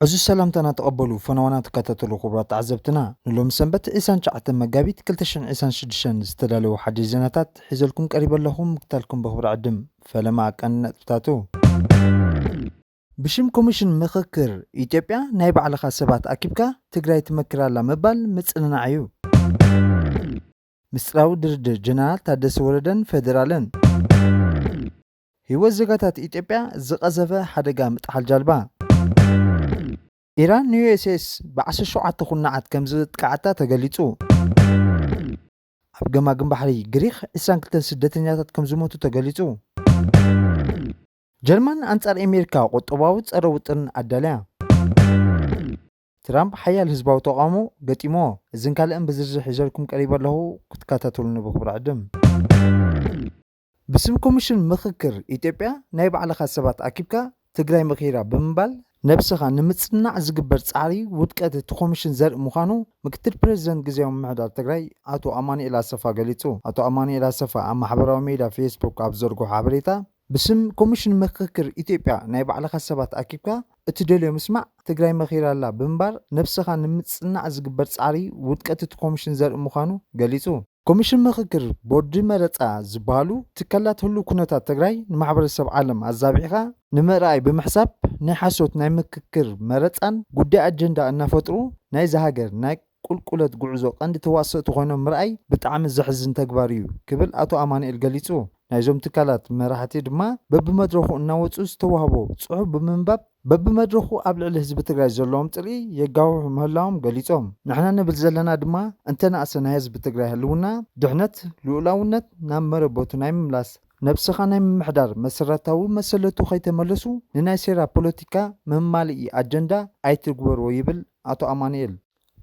እዚ ሰላምታና ተቐበሉ፣ ፈነዋና ተከታተሉ ክቡራት ተዓዘብትና። ንሎሚ ሰንበት ዕስራን ትሽዓተን መጋቢት ክልተ ሽሕን ዕስራን ሽዱሽተን ዝተዳለዉ ሓድሽ ዜናታት ሒዘልኩም ቀሪበ ኣለኹም። ምክታልኩም ብኽብሪ ዕድም። ፈለማ ቀን ነጥብታቱ። ብሽም ኮሚሽን ምኽክር ኢትዮጵያ ናይ ባዕልኻ ሰባት ኣኪብካ ትግራይ ትመክር ኣላ ምባል ምጽንናዕ እዩ። ምስጢራዊ ድርድር ጀነራል ታደሰ ወረደን ፌደራልን። ህይወት ዜጋታት ኢትዮጵያ ዝቐዘፈ ሓደጋ ምጥሓል ጃልባ። ኢራን ንዩ ኤስ ኤስ ብዓሰርተ ሸውዓተ ኩናዓት ከም ዘጥቃዓታ ተገሊጹ። ኣብ ገማግም ባሕሪ ግሪኽ ዕስራን ክልተን ስደተኛታት ከም ዝሞቱ ተገሊጹ። ጀርመን ኣንጻር ኣሜሪካ ቁጠባዊ ጸረ ውጥን ኣዳልያ። ትራምፕ ሓያል ህዝባዊ ተቓውሞ ገጢምዎ። እዝን ካልእን ብዝርዝር ሒዘልኩም ቀሪበ ኣለኹ፣ ክትከታተሉኒ ብኽብሪ ዕድም። ብስም ኮሚሽን ምኽክር ኢትዮጵያ ናይ ባዕልኻ ሰባት ኣኪብካ ትግራይ ምኺራ ብምባል ነብስኻ ንምጽናዕ ዝግበር ጻዕሪ ውድቀት እቲ ኮሚሽን ዘርኢ ምዃኑ ምክትል ፕሬዚደንት ግዝያዊ ምምሕዳር ትግራይ ኣቶ ኣማኑኤል ኣሰፋ ገሊጹ። ኣቶ ኣማኑኤል ኣሰፋ ኣብ ማሕበራዊ ሜድያ ፌስቡክ ኣብ ዘርግሖ ሓበሬታ፣ ብስም ኮሚሽን ምኽክር ኢትዮጵያ ናይ ባዕልኻ ሰባት ኣኪብካ እትደልዮ ምስማዕ ትግራይ መኺራ ኣላ ብምባል ነብስኻ ንምጽናዕ ዝግበር ጻዕሪ ውድቀት እቲ ኮሚሽን ዘርኢ ምዃኑ ገሊጹ። ኮሚሽን ምኽክር፣ ቦርዲ መረጻ ዝበሃሉ ትካላት ህሉው ኩነታት ትግራይ ንማሕበረሰብ ዓለም ኣዛቢዕኻ ንምርኣይ ብምሕሳብ ናይ ሓሶት ናይ ምክክር መረጻን ጉዳይ ኣጀንዳ እናፈጥሩ ናይዛ ሃገር ናይ ቁልቁለት ጉዕዞ ቀንዲ ተዋሰእቲ ኮይኖም ምርኣይ ብጣዕሚ ዘሕዝን ተግባር እዩ ክብል ኣቶ ኣማኑኤል ገሊጹ። ናይዞም ትካላት መራሕቲ ድማ በብመድረኹ እናወጹ ዝተዋህቦ ጽሑፍ ብምንባብ በብመድረኹ ኣብ ልዕሊ ህዝቢ ትግራይ ዘለዎም ጽልኢ የጋውሑ ምህላዎም ገሊጾም። ንሕና ንብል ዘለና ድማ እንተነኣሰ ናይ ህዝቢ ትግራይ ህልውና፣ ድሕነት፣ ልኡላውነት ናብ መረበቱ ናይ ምምላስ፣ ነብስኻ ናይ ምምሕዳር መሰረታዊ መሰለቱ ከይተመለሱ ንናይ ሴራ ፖለቲካ መማልኢ ኣጀንዳ ኣይትግበርዎ ይብል ኣቶ ኣማኑኤል።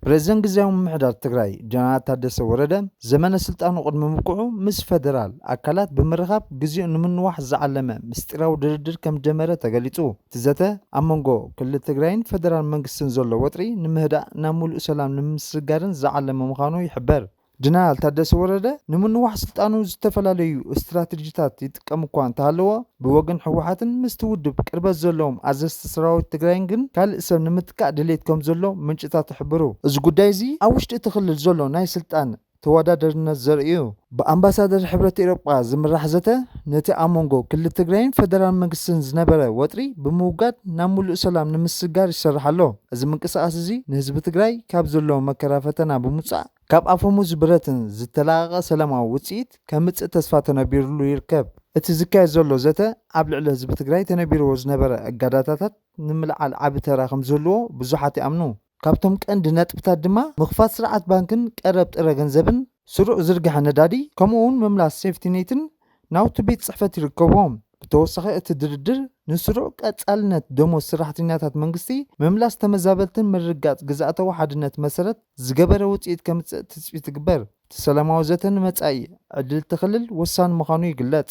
ፕሬዚደንት ግዝያዊ ምምሕዳር ትግራይ ጀነራል ታደሰ ወረደ ዘመነ ስልጣኑ ቅድሚ ምብቅዑ ምስ ፈደራል ኣካላት ብምርኻብ ግዜኡ ንምንዋሕ ዝዓለመ ምስጢራዊ ድርድር ከም ጀመረ ተገሊጹ። እቲ ዘተ ኣብ መንጎ ክልል ትግራይን ፈደራል መንግስትን ዘሎ ወጥሪ ንምህዳእ ናብ ሙሉእ ሰላም ንምስግጋርን ዝዓለመ ምዃኑ ይሕበር። ጀነራል ታደሰ ወረደ ንምንዋሕ ስልጣኑ ዝተፈላለዩ ስትራተጂታት ይጥቀም እኳ እንተሃለዎ፣ ብወገን ህወሓትን ምስቲ ውድብ ቅርበት ዘለዎም ኣዘዝቲ ሰራዊት ትግራይን ግን ካልእ ሰብ ንምትካእ ድሌት ከም ዘሎ ምንጭታት ይሕብሩ። እዚ ጉዳይ እዚ ኣብ ውሽጢ እቲ ክልል ዘሎ ናይ ስልጣን ተወዳደርነት ዘርኢ እዩ። ብኣምባሳደር ሕብረት ኤውሮጳ ዝምራሕ ዘተ ነቲ ኣብ መንጎ ክልል ትግራይን ፈደራል መንግስትን ዝነበረ ወጥሪ ብምውጋድ ናብ ሙሉእ ሰላም ንምስግጋር ይሰርሕ ኣሎ። እዚ ምንቅስቃስ እዚ ንህዝቢ ትግራይ ካብ ዘለዎ መከራ ፈተና ብምውጻእ ካብ ኣፈሙዝ ብረትን ዝተላቐቐ ሰላማዊ ውጽኢት ከምጽእ ተስፋ ተነቢሩሉ ይርከብ። እቲ ዝካየድ ዘሎ ዘተ ኣብ ልዕሊ ህዝቢ ትግራይ ተነቢርዎ ዝነበረ እገዳታት ንምልዓል ዓቢ ተራ ከም ዝህልዎ ብዙሓት ይኣምኑ። ካብቶም ቀንዲ ነጥብታት ድማ ምኽፋት ስርዓት ባንክን ቀረብ ጥረ ገንዘብን፣ ስሩዕ ዝርግሐ ነዳዲ፣ ከምኡ እውን ምምላስ ሴፍቲኔትን ናውቲ ቤት ጽሕፈት ይርከብዎም። ብተወሳኺ እቲ ድርድር ንስሩዕ ቀጻልነት ደሞዝ ሰራሕተኛታት መንግስቲ፣ ምምላስ ተመዛበልትን ምርግጋጽ ግዝኣታዊ ሓድነት መሰረት ዝገበረ ውጽኢት ከምጽእ ትጽቢት ይግበር። እቲ ሰላማዊ ዘተ ንመጻኢ ዕድል እቲ ክልል ወሳኒ ምዃኑ ይግለጽ።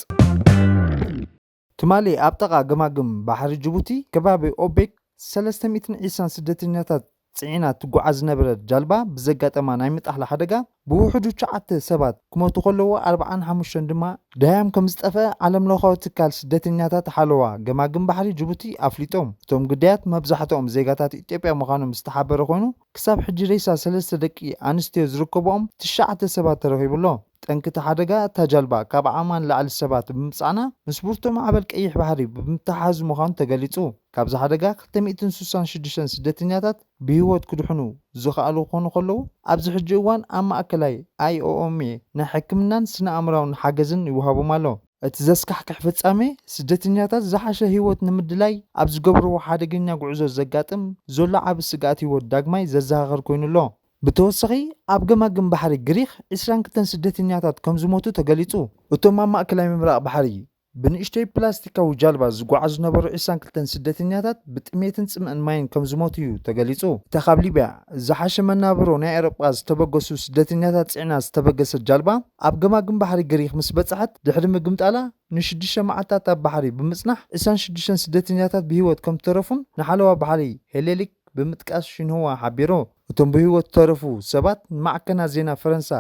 ትማሊ ኣብ ጥቓ ገማግም ባሕሪ ጅቡቲ ከባቢ ኦቤክ ሰለስተ ሚእትን ዕስራን ስደተኛታት ጽዒና ትጓዓዝ ዝነበረት ጃልባ ብዘጋጠማ ናይ ምጣሕላ ሓደጋ ብውሕዱ ትሽዓተ ሰባት ክሞቱ ከለዉ ኣርብዓን ሓሙሽተን ድማ ደሃዮም ከም ዝጠፍአ ዓለም ለኻዊ ትካል ስደተኛታት ሓለዋ ገማግም ባሕሪ ጅቡቲ ኣፍሊጦም። እቶም ግዳያት መብዛሕትኦም ዜጋታት ኢትዮጵያ ምዃኖም ዝተሓበረ ኮይኑ ክሳብ ሕጂ ሬሳ ሰለስተ ደቂ ኣንስትዮ ዝርከብኦም ትሽዓተ ሰባት ተረኺቡ ኣሎ። ጠንቂ እቲ ሓደጋ እታ ጃልባ ካብ ዓቕማ ንላዕሊ ሰባት ብምጽዓና ምስ ብርቱዕ ማዕበል ቀይሕ ባሕሪ ብምትሓሓዙ ምዃኑ ተገሊጹ። ካብዚ ሓደጋ ክልተ ሚእትን ስሳን ሽዱሽተን ስደተኛታት ብህይወት ክድሕኑ ዝኸኣሉ ክኾኑ ከለዉ ኣብዚ ሕጂ እዋን ኣብ ማእከላይ ኣይ ኦ ኤም ኤ ናይ ሕክምናን ስነ ኣእምራውን ሓገዝን ይወሃቦም ኣሎ። እቲ ዘስካሕክሕ ፍጻሜ ስደተኛታት ዝሓሸ ህይወት ንምድላይ ኣብ ዝገብርዎ ሓደገኛ ጉዕዞ ዘጋጥም ዘሎ ዓቢ ስግኣት ህይወት ዳግማይ ዘዘኻኽር ኮይኑ ኣሎ። ብተወሳኺ ኣብ ገማግም ባሕሪ ግሪኽ ዕስራን ክልተን ስደተኛታት ከም ዝሞቱ ተገሊጹ። እቶም ኣብ ማእከላይ ምብራቕ ባሕሪ ብንእሽተይ ፕላስቲካዊ ጃልባ ዝጓዓዙ ዝነበሩ ዕስራን ክልተን ስደተኛታት ብጥሜትን ጽምእን ማይን ከም ዝሞቱ እዩ ተገሊጹ። እታ ካብ ሊብያ ዝሓሸ መናብሮ ናይ ኤውሮጳ ዝተበገሱ ስደተኛታት ጽዒና ዝተበገሰት ጃልባ ኣብ ገማግም ባሕሪ ግሪኽ ምስ በጽሐት ድሕሪ ምግምጣላ ንሽዱሽተ መዓልታት ኣብ ባሕሪ ብምጽናሕ ዕስራን ሽዱሽተን ስደተኛታት ብህይወት ከም ዝተረፉን ንሓለዋ ባሕሪ ሄሌሊክ ብምጥቃስ ሽንህዋ ሓቢሩ። እቶም ብህይወት ዝተረፉ ሰባት ንማዕከናት ዜና ፈረንሳ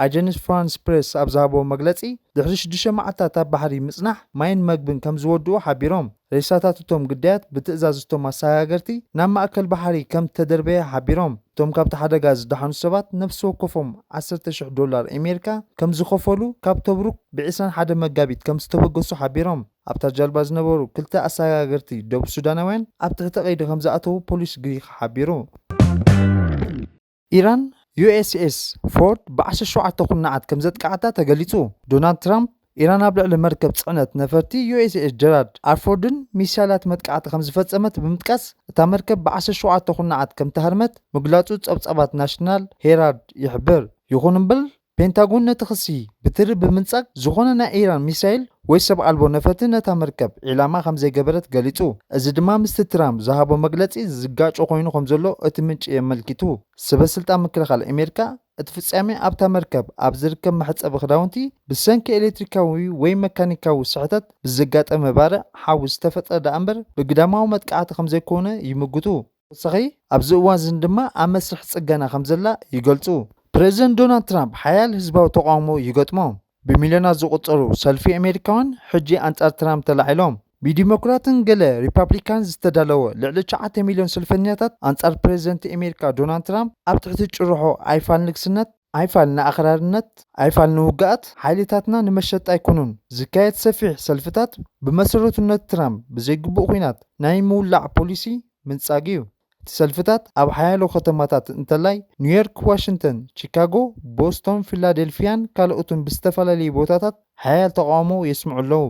ኣጀንስ ፍራንስ ፕሬስ ኣብ ዝሃቦ መግለጺ፣ ድሕሪ ሽዱሽተ መዓልታት ኣብ ባሕሪ ምጽናሕ ማይን መግብን ከም ዝወድኡ ሓቢሮም። ሬሳታት እቶም ግዳያት ብትእዛዝ እቶም ኣሰጋገርቲ ናብ ማእከል ባሕሪ ከም ዝተደርበየ ሓቢሮም። እቶም ካብቲ ሓደጋ ዝደሓኑ ሰባት ነፍሲ ወከፎም ዓሰርተ ሽሕ ዶላር ኣሜሪካ ከም ዝኸፈሉ ካብ ቶብሩክ ብ ዕስራን ሓደ መጋቢት ከም ዝተበገሱ ሓቢሮም። ኣብታ ጃልባ ዝነበሩ ክልተ ኣሰጋገርቲ ደቡብ ሱዳናውያን ኣብ ትሕቲ ቀይዲ ከም ዝኣተዉ ፖሊስ ግሪክ ሓቢሩ። ኢራን ዩ ኤስ ኤስ ፎርድ ብ ዓሰርተ ሸውዓተ ኩርናዓት ከም ዘጥቃዓታ ተገሊጹ። ዶናልድ ትራምፕ ኢራን ኣብ ልዕሊ መርከብ ጽዕነት ነፈርቲ ዩ ኤስ ኤስ ጀራልድ ኣር ፎርድን ሚሳይላት መጥቃዕቲ ከም ዝፈጸመት ብምጥቃስ፣ እታ መርከብ ብ ዓሰርተ ሸውዓተ ኩርናዓት ከም ተሃርመት ምግላጹ ጸብጻባት ናሽናል ሄራልድ ይሕብር። ይኹን እምበር፣ ፔንታጎን ነቲ ክሲ ብትሪ ብምንጻግ፣ ዝኾነ ናይ ኢራን ሚሳይል ወይ ሰብ ኣልቦ ነፈርቲ ነታ መርከብ ዒላማ ከም ዘይገበረት ገሊጹ። እዚ ድማ ምስቲ ትራምፕ ዝሃቦ መግለጺ ዝጋጮ ኮይኑ ከም ዘሎ እቲ ምንጪ የመልኪቱ። ሰበ ስልጣን ምክልኻል ኣሜሪካ፣ እቲ ፍጻሜ ኣብታ መርከብ ኣብ ዝርከብ መሕጸቢ ክዳውንቲ ብሰንኪ ኤሌክትሪካዊ ወይ መካኒካዊ ስሕተት ብዘጋጠመ ባርዕ ሓዊ ዝተፈጥረ ደኣ እምበር ብግዳማዊ መጥቃዕቲ ከም ዘይኮነ ይምግቱ። ተወሳኺ ኣብዚ እዋን እዚ ድማ ኣብ መስርሕ ጽገና ከም ዘላ ይገልጹ። ፕሬዚደንት ዶናልድ ትራምፕ ሓያል ህዝባዊ ተቃውሞ ይገጥሞ። ብሚልዮናት ዝቑጸሩ ሰልፊ ኣሜሪካውያን ሕጂ ኣንጻር ትራምፕ ተላዒሎም። ብዲሞክራትን ገለ ሪፓብሊካን ዝተዳለወ ልዕሊ ትሽዓተ ሚልዮን ሰልፈኛታት ኣንጻር ፕሬዚደንት ኣሜሪካ ዶናልድ ትራምፕ ኣብ ትሕቲ ጭርሖ ኣይፋል ንግስነት፣ ኣይፋል ንኣኽራርነት፣ ኣይፋል ንውግኣት፣ ሓይልታትና ንመሸጣ ኣይኮኑን ዝካየድ ሰፊሕ ሰልፍታት ብመሰረቱ ነቲ ትራምፕ ብዘይግቡእ ኲናት ናይ ምውላዕ ፖሊሲ ምንጻግ እዩ። እቲ ሰልፍታት ኣብ ሓያሎ ከተማታት እንተላይ ኒውዮርክ፣ ዋሽንግተን፣ ቺካጎ፣ ቦስቶን፣ ፊላደልፊያን ካልኦትን ብዝተፈላለዩ ቦታታት ሓያል ተቃውሞ የስምዑ ኣለዉ።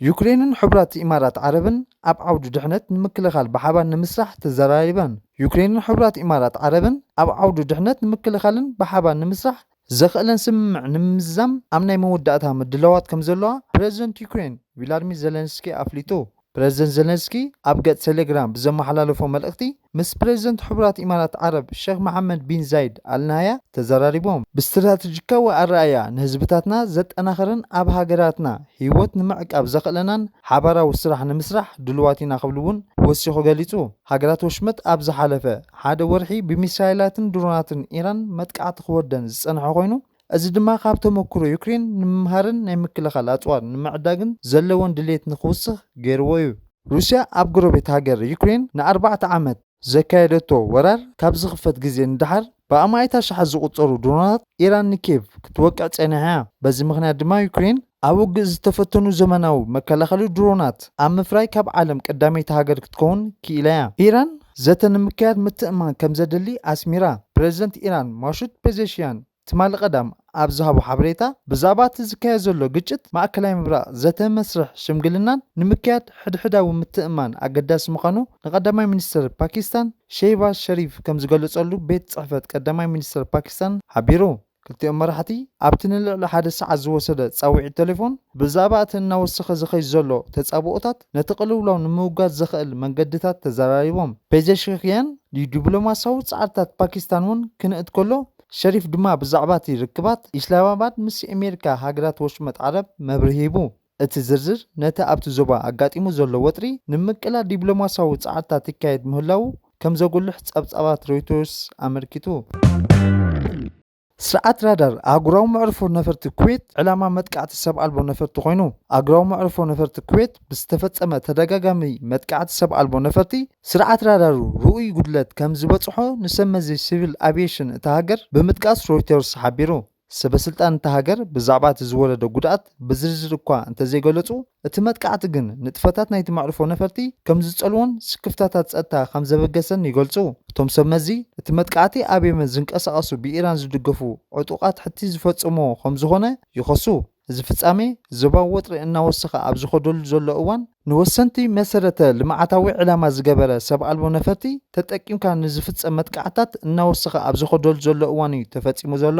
ዩክሬንን ሕቡራት ኢማራት ዓረብን ኣብ ዓውዲ ድሕነት ንምክልኻል ብሓባር ንምስራሕ ተዘራሪበን። ዩክሬንን ሕቡራት ኢማራት ዓረብን ኣብ ዓውዲ ድሕነት ንምክልኻልን ብሓባር ንምስራሕ ዘኽእለን ስምምዕ ንምምዝዛም ኣብ ናይ መወዳእታ ምድላዋት ከም ዘለዋ ፕሬዚደንት ዩክሬን ቪላድሚር ዜለንስኪ ኣፍሊጡ። ፕሬዚደንት ዜለንስኪ ኣብ ገጽ ቴሌግራም ብዘመሓላለፎ መልእኽቲ፣ ምስ ፕሬዚደንት ሕቡራት ኢማራት ዓረብ ሼኽ መሓመድ ቢን ዛይድ ኣልናህያ ተዘራሪቦም። ብስትራተጂካዊ ኣረኣእያ ንህዝብታትና ዘጠናኽርን ኣብ ሃገራትና ህይወት ንምዕቃብ ዘኽእለናን ሓባራዊ ስራሕ ንምስራሕ ድሉዋት ኢና ክብል እውን ወሲኹ ገሊጹ። ሃገራት ወሽመጥ ኣብ ዝሓለፈ ሓደ ወርሒ ብሚሳይላትን ድሮናትን ኢራን መጥቃዕቲ ክወርደን ዝጸንሐ ኮይኑ፣ እዚ ድማ ካብ ተመክሮ ዩክሬን ንምምሃርን ናይ ምክልኻል ኣጽዋር ንምዕዳግን ዘለወን ድሌት ንኽውስኽ ገይርዎ እዩ። ሩስያ ኣብ ጎረቤት ሃገር ዩክሬን ንኣርባዕተ ዓመት ዘካየደቶ ወራር ካብ ዝኽፈት ግዜ ንደሓር ብኣማኢት ኣሽሓት ዝቑጸሩ ድሮናት ኢራን ንኪየቭ ክትወቅዕ ጸኒሓ እያ። በዚ ምኽንያት ድማ ዩክሬን ኣብ ውግእ ዝተፈተኑ ዘመናዊ መከላኸሊ ድሮናት ኣብ ምፍራይ ካብ ዓለም ቀዳመይቲ ሃገር ክትከውን ክኢላ እያ። ኢራን ዘተ ንምክያድ ምትእምማን ከም ዘድሊ ኣስሚራ። ፕሬዚደንት ኢራን ማሹድ ፔዜሽያን ትማሊ ቀዳም ኣብ ዝሃቦ ሓበሬታ፣ ብዛዕባ እቲ ዝካየድ ዘሎ ግጭት ማእከላይ ምብራቕ ዘተ መስርሕ ሽምግልናን ንምክያድ ሕድሕዳዊ ምትእምማን ኣገዳሲ ምዃኑ ንቀዳማይ ሚኒስተር ፓኪስታን ሼህባዝ ሸሪፍ ከም ዝገለጸሉ ቤት ጽሕፈት ቀዳማይ ሚኒስተር ፓኪስታን ሓቢሩ። ክልቲኦም መራሕቲ ኣብቲ ንልዕሊ ሓደ ሰዓት ዝወሰደ ጻውዒት ቴሌፎን ብዛዕባ እቲ እናወሰኸ ዝኸይድ ዘሎ ተጻብኦታት ነቲ ቅልውላው ንምውጋድ ዘኽእል መንገድታት ተዘራሪቦም። ፔዜሽክያን ንዲፕሎማሲያዊ ጻዕርታት ፓኪስታን እውን ክንእት ከሎ፣ ሸሪፍ ድማ ብዛዕባ እቲ ርክባት ኢስላማባድ ምስ ኣሜሪካ ሃገራት ወሽመጥ ዓረብ መብርሂ ሂቡ። እቲ ዝርዝር ነቲ ኣብቲ ዞባ ኣጋጢሙ ዘሎ ወጥሪ ንምቅላል ዲፕሎማሲያዊ ጻዕርታት ይካየድ ምህላዉ ከም ዘጉልሕ ጸብጻባት ሮይተርስ ኣመልኪቱ። ስርዓት ራዳር ኣህጉራዊ መዕርፎ ነፈርቲ ኩዌት ዕላማ መጥቃዕቲ ሰብ ኣልቦ ነፈርቲ ኮይኑ፣ ኣህጉራዊ መዕርፎ ነፈርቲ ኩዌት ብዝተፈጸመ ተደጋጋሚ መጥቃዕቲ ሰብ ኣልቦ ነፈርቲ ስርዓት ራዳሩ ርኡይ ጉድለት ከም ዝበጽሖ ንሰብ መዚ ሲቪል ኣቪየሽን እታ ሃገር ብምጥቃስ ሮይተርስ ሓቢሩ። ሰበ ስልጣን እታ ሃገር ብዛዕባ እቲ ዝወረደ ጉድኣት ብዝርዝር እኳ እንተዘይገለጹ፣ እቲ መጥቃዕቲ ግን ንጥፈታት ናይቲ መዕርፎ ነፈርቲ ከም ዝጸልዎን ስክፍታታት ጸጥታ ከም ዘበገሰን ይገልጹ። እቶም ሰብ መዚ፣ እቲ መጥቃዕቲ ኣብ የመን ዝንቀሳቐሱ ብኢራን ዝድገፉ ዕጡቓት ሕቲ ዝፈጸምዎ ከም ዝኾነ ይኸሱ። እዚ ፍጻሜ ዞባዊ ወጥሪ እናወሰኸ ኣብ ዝኸደሉ ዘሎ እዋን፣ ንወሰንቲ መሰረተ ልምዓታዊ ዕላማ ዝገበረ ሰብ ኣልቦ ነፈርቲ ተጠቂምካ ንዝፍጸም መጥቃዕታት እናወሰኸ ኣብ ዝኸደሉ ዘሎ እዋን እዩ ተፈጺሙ ዘሎ።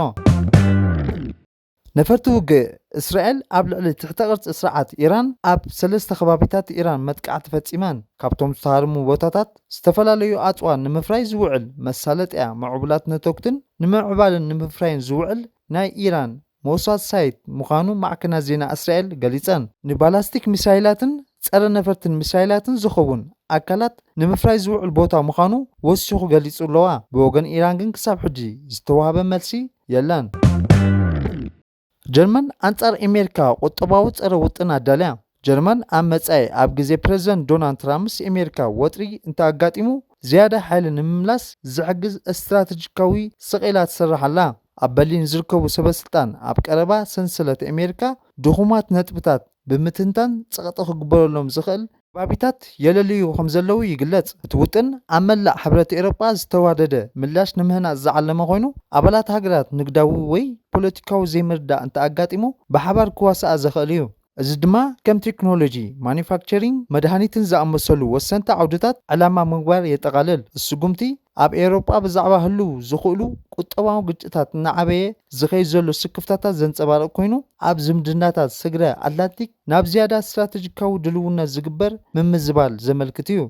ነፈርቲ ውግእ እስራኤል ኣብ ልዕሊ ትሕተ ቅርጺ ስርዓት ኢራን ኣብ ሰለስተ ከባቢታት ኢራን መጥቃዕቲ ፈጺመን። ካብቶም ዝተሃርሙ ቦታታት ዝተፈላለዩ ኣጽዋር ንምፍራይ ዝውዕል መሳለጥያ ምዕቡላት ነተጉትን ንምዕባልን ንምፍራይን ዝውዕል ናይ ኢራን ሞሳድ ሳይት ምዃኑ ማዕከናት ዜና እስራኤል ገሊጸን። ንባላስቲክ ሚሳይላትን ጸረ ነፈርትን ሚሳይላትን ዝኸውን ኣካላት ንምፍራይ ዝውዕል ቦታ ምዃኑ ወሲኹ ገሊጹ ኣለዋ። ብወገን ኢራን ግን ክሳብ ሕጂ ዝተዋህበ መልሲ የለን። ጀርመን ኣንጻር ኣሜሪካ ቁጠባዊ ጸረ ውጥን ኣዳልያ። ጀርመን ኣብ መጻኢ ኣብ ግዜ ፕረዚደንት ዶናልድ ትራምፕ ምስ ኣሜሪካ ወጥሪ እንተኣጋጢሙ ዝያዳ ሓይሊ ንምምላስ ዝሕግዝ ስትራተጂካዊ ስቕ ኢላ ትሰርሕ ኣላ። ኣብ በርሊን ዝርከቡ ሰበስልጣን ኣብ ቀረባ ሰንሰለት ኣሜሪካ ድኹማት ነጥብታት ብምትንታን ጸቕጢ ክግበረሎም ዝኽእል ከባቢታት የለልዩ ከም ዘለዉ ይግለጽ። እቲ ውጥን ኣብ መላእ ሕብረት ኤውሮጳ ዝተዋደደ ምላሽ ንምህናጽ ዝዓለመ ኮይኑ ኣባላት ሃገራት ንግዳዊ ወይ ፖለቲካዊ ዘይምርዳእ እንተኣጋጢሙ ብሓባር ክዋስኣ ዘኽእል እዩ። እዚ ድማ ከም ቴክኖሎጂ፣ ማኑፋክቸሪንግ፣ መድሃኒትን ዝኣመሰሉ ወሰንቲ ዓውድታት ዕላማ ምግባር የጠቓልል። እዚ ስጉምቲ ኣብ ኤውሮጳ ብዛዕባ ህልው ዝኽእሉ ቁጠባዊ ግጭታት እናዓበየ ዝኸይድ ዘሎ ስክፍታታት ዘንጸባርቕ ኮይኑ ኣብ ዝምድናታት ስግረ ኣትላንቲክ ናብ ዝያዳ ስትራተጂካዊ ድልውነት ዝግበር ምምዝባል ዘመልክት እዩ።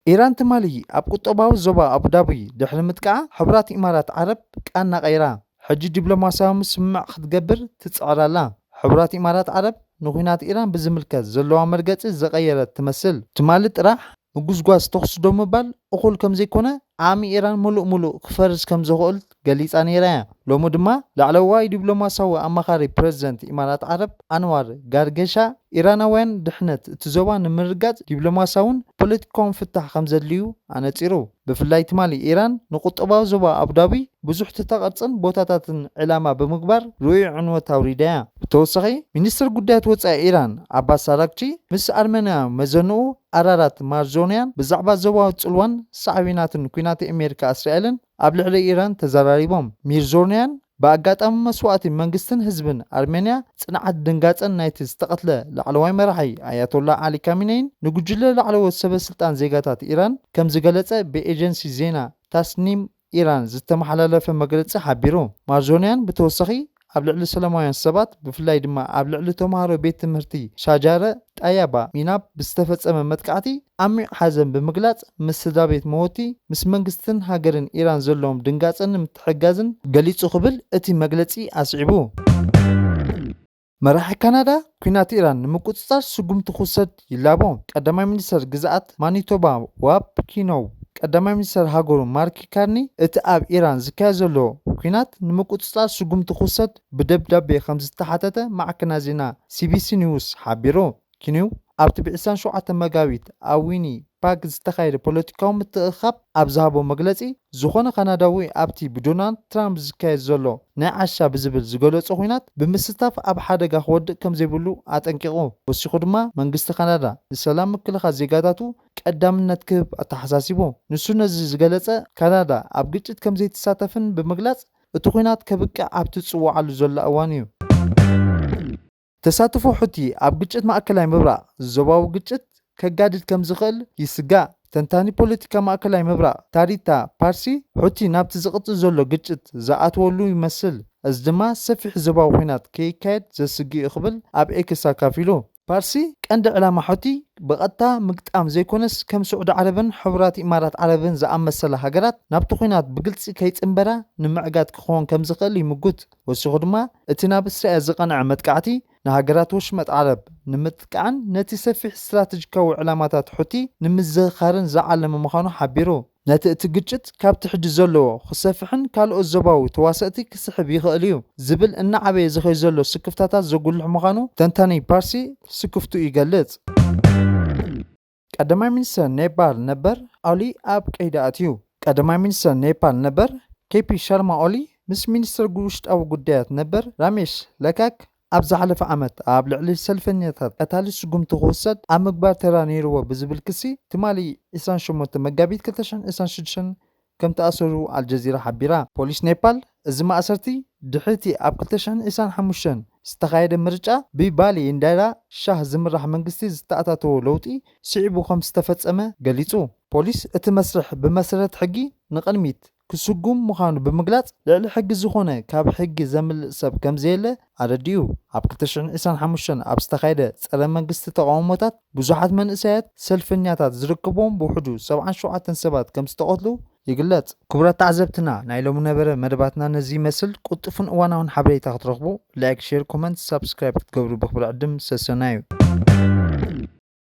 ኢራን ትማሊ ኣብ ቁጠባዊ ዞባ ኣቡዳቢ ድሕሪ ምጥቃዓ ሕቡራት ኢማራት ዓረብ ቃና ቀይራ ሕጂ ዲፕሎማስያዊ ምስምማዕ ክትገብር ትጽዕር ኣላ። ሕቡራት ኢማራት ዓረብ ንኹናት ኢራን ብዝምልከት ዘለዋ መርገጺ ዘቐየረት ትመስል። ትማሊ ጥራሕ ምጉዝጓዝ ተኹሲ ደው ምባል እኹል ከም ዘይኮነ ዓቕሚ ኢራን ምሉእ ምሉእ ክፈርስ ከም ዝኽእል ገሊጻ ነይራ እያ። ሎሚ ድማ ላዕለዋይ ዲፕሎማስያዊ ኣማኻሪ ፕረዚደንት ኢማራት ዓረብ ኣንዋር ጋርገሻ ኢራናውያን ድሕነት እቲ ዞባ ንምርጋጽ ዲፕሎማስያውን ፖለቲካውን ፍታሕ ከም ዘድልዩ ኣነጺሩ። ብፍላይ ትማሊ ኢራን ንቁጠባዊ ዞባ ኣቡዳቢ ብዙሕ ትሕተ ቅርጽን ቦታታትን ዕላማ ብምግባር ርኡይ ዕንወት ኣውሪዳ እያ። ብተወሳኺ ሚኒስትር ጉዳያት ወጻኢ ኢራን ዓባስ ኣራግቺ ምስ ኣርመንያ መዘንኡ ኣራራት ማርዞንያን ብዛዕባ ዞባዊ ጽልዋን ሳዕቤናትን ኲናት ኣሜሪካ እስራኤልን ኣብ ልዕሊ ኢራን ተዘራሪቦም። ሚርዞንያን ብኣጋጣሚ መስዋእቲ መንግስትን ህዝብን ኣርሜንያ ጽንዓት ድንጋጸን ናይቲ ዝተቐትለ ላዕለዋይ መራሒ ኣያቶላ ዓሊ ካሚነይን ንጉጅለ ላዕለዎት ሰበ ስልጣን ዜጋታት ኢራን ከም ዝገለጸ ብኤጀንሲ ዜና ታስኒም ኢራን ዝተመሓላለፈ መግለጺ ሓቢሩ። ማርዞንያን ብተወሳኺ ኣብ ልዕሊ ሰላማውያን ሰባት ብፍላይ ድማ ኣብ ልዕሊ ተምሃሮ ቤት ትምህርቲ ሻጃረ ጣያባ ሚናብ ብዝተፈጸመ መጥቃዕቲ ዓሚቕ ሓዘን ብምግላጽ ምስ ስድራ ቤት መወቲ ምስ መንግስትን ሃገርን ኢራን ዘለዎም ድንጋጸን ምትሕጋዝን ገሊጹ ክብል እቲ መግለጺ ኣስዒቡ። መራሒ ካናዳ ኲናት ኢራን ንምቁጽጻር ስጉምቲ ክውሰድ ይላቦ። ቀዳማይ ሚኒስተር ግዝኣት ማኒቶባ ዋብ ኪኖው ቀዳማይ ሚኒስተር ሃገሩ ማርኪ ካርኒ እቲ ኣብ ኢራን ዝካየድ ዘሎ ኲናት ንምቁጽጻር ስጉምቲ ክውሰድ ብደብዳቤ ከም ዝተሓተተ ማዕከና ዜና ሲቢሲ ኒውስ ሓቢሩ። ኪኒው ኣብቲ ብ ዕስራን ሸውዓተን መጋቢት ኣብ ዊኒ ፓክ ዝተኻየደ ፖለቲካዊ ምትእኽኻብ ኣብ ዝሃቦ መግለጺ ዝኾነ ካናዳዊ ኣብቲ ብዶናልድ ትራምፕ ዝካየድ ዘሎ ናይ ዓሻ ብዝብል ዝገለጾ ኲናት ብምስታፍ ኣብ ሓደጋ ክወድቕ ከም ዘይብሉ ኣጠንቂቑ። ወሲኹ ድማ መንግስቲ ካናዳ ንሰላም ምክልኻል ዜጋታቱ ቀዳምነት ክህብ ኣተሓሳሲቡ። ንሱ ነዚ ዝገለጸ ካናዳ ኣብ ግጭት ከም ዘይትሳተፍን ብምግላጽ እቲ ኲናት ከብቅዕ ኣብ ትጽውዓሉ ዘላ እዋን እዩ። ተሳትፎ ሑቲ ኣብ ግጭት ማእከላይ ምብራቕ ዞባዊ ግጭት ከጋድድ ከም ዝኽእል ይስጋእ። ተንታኒ ፖለቲካ ማእከላይ ምብራቕ ታሪታ ፓርሲ ሑቲ ናብቲ ዝቕጽል ዘሎ ግጭት ዝኣትወሉ ይመስል፣ እዚ ድማ ሰፊሕ ዞባዊ ኲናት ከይካየድ ዘስግእ እዩ ክብል ኣብ ኤክስ ኣካፊሉ። ፓርሲ ቀንዲ ዕላማ ሑቲ ብቐጥታ ምግጣም ዘይኮነስ ከም ስዑዲ ዓረብን ሕቡራት ኢማራት ዓረብን ዝኣመሰላ ሃገራት ናብቲ ኲናት ብግልጺ ከይጽንበራ ንምዕጋት ክኸውን ከም ዝኽእል ይምጉት። ወሲኹ ድማ እቲ ናብ እስራኤል ዝቐንዐ መጥቃዕቲ ንሃገራት ወሽመጥ ዓረብ ንምጥቃዕን ነቲ ሰፊሕ ስትራተጂካዊ ዕላማታት ሑቲ ንምዝኽኻርን ዝዓለመ ምዃኑ ሓቢሩ። ነቲ እቲ ግጭት ካብቲ ሕጂ ዘለዎ ክሰፍሕን ካልኦት ዞባዊ ተዋሰእቲ ክስሕብ ይኽእል እዩ ዝብል እናዓበየ ዝኸይ ዘሎ ስክፍታታት ዘጉልሕ ምዃኑ ተንታኒ ፓርሲ ስክፍቱ ይገልጽ። ቀዳማይ ሚኒስተር ኔፓል ነበር ኦሊ ኣብ ቀይዲ ኣትዩ። ቀዳማይ ሚኒስተር ኔፓል ነበር ኬፒ ሻርማ ኦሊ ምስ ሚኒስተር ውሽጣዊ ጉዳያት ነበር ራሜሽ ለካክ ኣብ ዝሓለፈ ዓመት ኣብ ልዕሊ ሰልፈኛታት ቀታሊ ስጉምቲ ክውሰድ ኣብ ምግባር ተራ ነይርዎ ብዝብል ክሲ ትማሊ ዕስራን ሸሞንተ መጋቢት ክልተ ሽሕን ዕስራን ሽዱሽተን ከም ተኣሰሩ ኣልጀዚራ ሓቢራ። ፖሊስ ኔፓል እዚ ማእሰርቲ ድሕሪቲ ኣብ ክልተ ሽሕን ዕስራን ሓሙሽተን ዝተኻየደ ምርጫ ብባሊ ኢንዳራ ሻህ ዝምራሕ መንግስቲ ዝተኣታተዎ ለውጢ ስዒቡ ከም ዝተፈጸመ ገሊጹ። ፖሊስ እቲ መስርሕ ብመሰረት ሕጊ ንቕድሚት ክስጉም ምዃኑ ብምግላጽ ልዕሊ ሕጊ ዝኾነ ካብ ሕጊ ዘምልጥ ሰብ ከም ዘየለ ኣረዲኡ። ኣብ ክልተ ሽሕን ዕስራን ሓሙሽተን ኣብ ዝተኻየደ ጸረ መንግስቲ ተቓውሞታት ብዙሓት መንእሰያት ሰልፈኛታት ዝርከብዎም ብውሕዱ ሰብዓን ሸውዓተን ሰባት ከም ዝተቐትሉ ይግለጽ። ክቡራት ተዓዘብትና ናይ ሎሚ ነበረ መደባትና ነዚ ይመስል። ቁልጡፍን እዋናውን ሓበሬታ ክትረኽቡ ላይክ፣ ሼር፣ ኮመንት፣ ሳብስክራይብ ክትገብሩ ብኽብሪ ዕድም ሰሰናዩ።